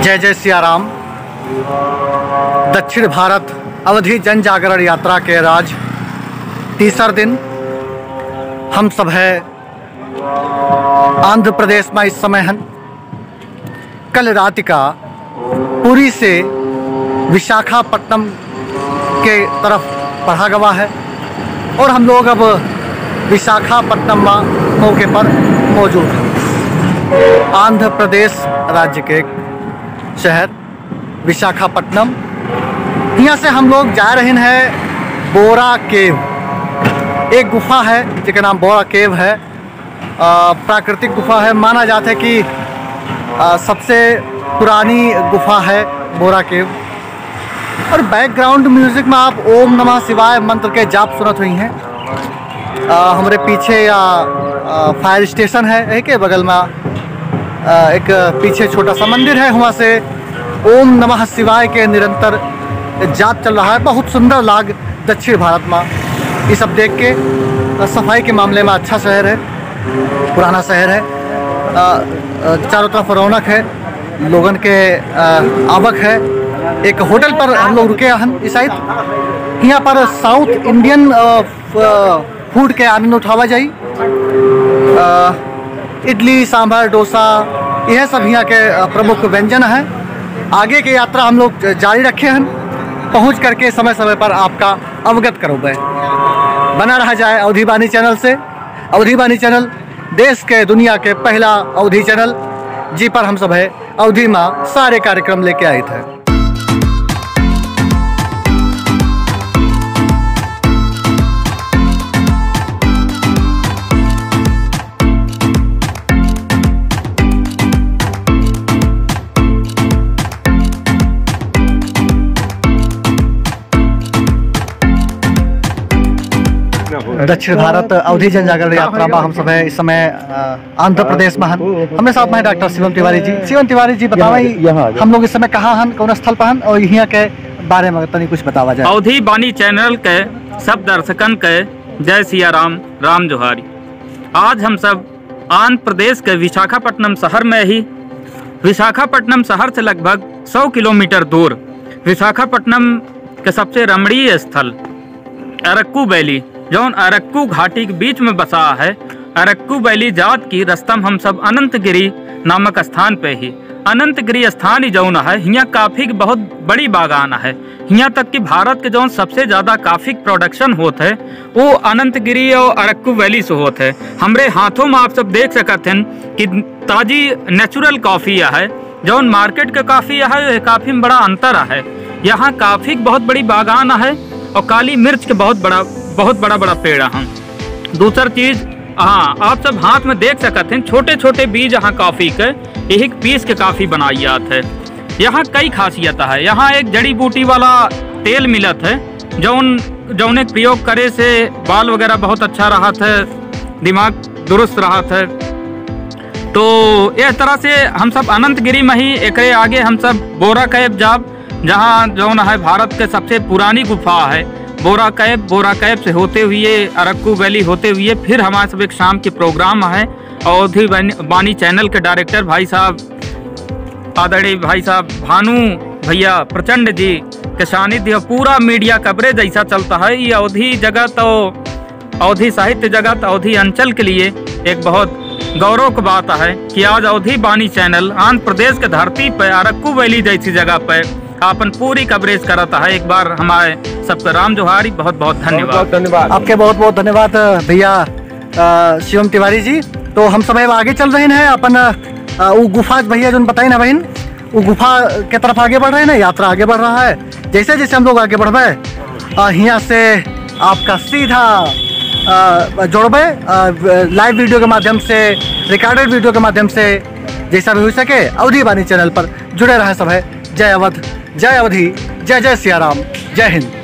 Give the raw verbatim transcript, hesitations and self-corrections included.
जय जय सिया राम। दक्षिण भारत अवधी जन जागरण यात्रा के आज तीसर दिन हम सब है आंध्र प्रदेश मा इस समय हन। कल रात का पुरी से विशाखापट्टनम के तरफ पढ़ा गवा है और हम लोग अब विशाखापट्टनम मा मौके पर मौजूद हैं। आंध्र प्रदेश राज्य के एक शहर विशाखापट्टनम। यहाँ से हम लोग जा रहे हैं बोरा केव। एक गुफा है जेकर नाम बोरा केव है। अ, प्राकृतिक गुफा है, माना जाता है कि, अ, सबसे पुरानी गुफा है बोरा केव। और background music में आप ओम नमः शिवाय मंत्र के जाप सुनत हुई हैं। अ, हमरे पीछे या, अ, fire station है, एक बगल में, अ, एक पीछे छोटा सा मंदिर है, वहाँ से ओम नमः शिवाय के निरंतर जाप चल रहा है। बहुत सुंदर लाग दक्षिण भारत मा। ये सब देख के, अ, सफाई के मामले में अच्छा शहर है, पुराना शहर है। अ, अ, चारों तरफ रौनक है, लोगन के, अ, आवक है। एक होटल पर हम लोग रुके हन इस side। यहाँ पर South Indian, अ, फ-, food के आनंद उठावा जाई। अ, इडली, सांभर, डोसा, यह सब यहाँ के, अ, प्रमुख व्यंजन हैं। आगे के यात्रा हम लोग ज-, जारी रखे हन, पहुँच करके समय समय पर आपका अवगत करउबे। बना रहा जाए अवधी बानी channel से। अवधी बानी channel देश के, दुनिया के पहला अवधी channel, जी पर हम सब है अवधी मा सारे कार्यक्रम लेके आइत है। दक्षिण भारत अवधी जन जागरण यात्रा मा हम सब है इस समय, अ, आंध्र प्रदेश मा हन। हमरे साथ मा है डॉक्टर शिवम तिवारी जी। शिवम तिवारी जी, बतावा, यहाँ, यहाँ आ जाओ। हम लोग इस समय कहाँ हन, कौन स्थल पर हन और यहाँ के बारे में तनी कुछ बतावा जाए। अवधी बानी channel के सब दर्शकन के जय सिया राम, राम जोहारी। आज हम सब आंध्र प्रदेश के विशाखापट्टनम शहर में ही, विशाखापट्टनम शहर से लगभग सौ किलोमीटर दूर, विशाखापट्टनम के सबसे रमणीय स्थल अरक्कू वैली, जौन अरक्कू घाटी के बीच में बसा है। अरक्कू वैली जात की रस्ता में हम सब अनंतगिरी नामक स्थान पे ही, अनंतगिरी स्थान ही जौन है, हियाँ काफी के बहुत बड़ी बागान है। हियाँ तक कि भारत के जौन सबसे ज्यादा काफी के production होत है, वो अनंतगिरी और अरक्कू वैली से होत है। हमरे हाथों में आप सब देख सकत हन कि ताजी natural coffee है, जौन market के coffee है, ये coffee में बड़ा अंतर है। यहाँ coffee के बहुत बड़ी बागान है और काली मिर्च के बहुत बड़ा, बहुत बड़ा बड़ा पेड़ है। दूसर चीज, हाँ, आप सब हाथ में देख सकत हैं, छोटे छोटे बीज यहाँ coffee के, यही पीस के coffee बनाई जात है। यहाँ कई खासियत है। यहाँ एक जड़ी बूटी वाला तेल मिलत है, जौन, जौने के प्रयोग करे से बाल वगैरह बहुत अच्छा रहत है, दिमाग दुरुस्त रहत है। तो यह तरह से हम सब अनंतगिरी में ही, एकरे आगे हम सब बोरा कैव जाब, जहाँ जौन है भारत के सबसे पुरानी गुफा है बोरा कैव। बोरा कैव से होते हुए अरक्कू वैली होते हुए फिर हमारे सब एक शाम के program है। अवधी बानी, बानी channel के director भाई साहब, आदरणीय भाई साहब भानु भैया प्रचंड जी के सानिध्य, पूरा media coverage ऐसा चलता है। ये अवधी जगत और अवधी साहित्य जगत, अवधी अंचल के लिए एक बहुत गौरव की बात है कि आज अवधी बानी channel आंध्र प्रदेश के धरती पे अरक्कू वैली जैसी जगह पे आपन पूरी coverage करत है। एक बार हमारे सबके राम जोहारी, बहुत बहुत धन्यवाद। बहुत बहुत धन्यवाद। आपके बहुत बहुत धन्यवाद भैया, अ, शिवम तिवारी जी। तो हम सब अब आगे चल रहे हैं अपन, अ, उ गुफा भैया जौन बताई ना बहिन, उ गुफा के तरफ आगे बढ़ रहे हैं ना, यात्रा आगे बढ़ रहा है। जैसे जैसे हम लोग आगे बढ़बे, अ, हियाँ से आपका सीधा, अ, जोड़बे, अ, live video के माध्यम से, recorded video के माध्यम से, जैसा भी हो सके अवधी बानी channel पर जुड़े रहे सब है। जय अवध, जय अवधी, जय जय सिया राम, जय हिंद।